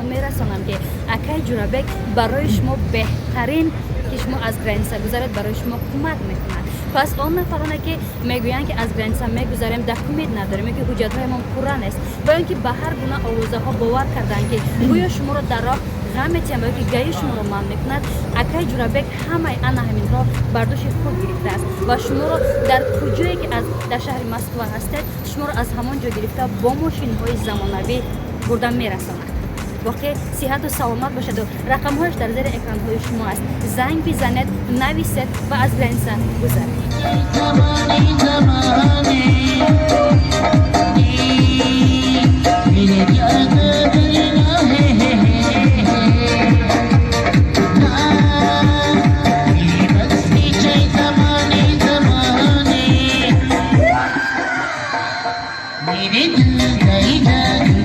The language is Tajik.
шумо мерасонам, ки акай Ҷурабек барои шумо беҳтарин, ки шумо аз граница гузаред, барои шумо кӯмак мекунад. Пас он нафароне, ки мегӯянд, ки аз граница мегузарем, документ надорем ё ки ҳуҷҷатҳоямон пурра нест ва ё ки ба ҳар гуна овозаҳо бовар карданд, ки гӯё шуморо дар роҳ ғам метиҳам ё ки ГАИ шуморо манъ мекунад, акай Ҷурабек ҳамаи ана ҳаминҳо бар дӯши худ гирифтааст ва шуморо дар куҷое ки аз дар шаҳри Москва ҳастед, шуморо аз ҳамон ҷо гирифта, бо мошинҳои замонавӣ бурда мерасонад. Боқӣ сиҳату саломат бошаду рақамҳояш дар зери экранҳои шумо аст. Занг бизанед, нависед ва аз граница гузаред. जमाने जमाने मेरे जादू है है मेरे बस पीछे जमाने जमाने मेरे दिल गई जादू।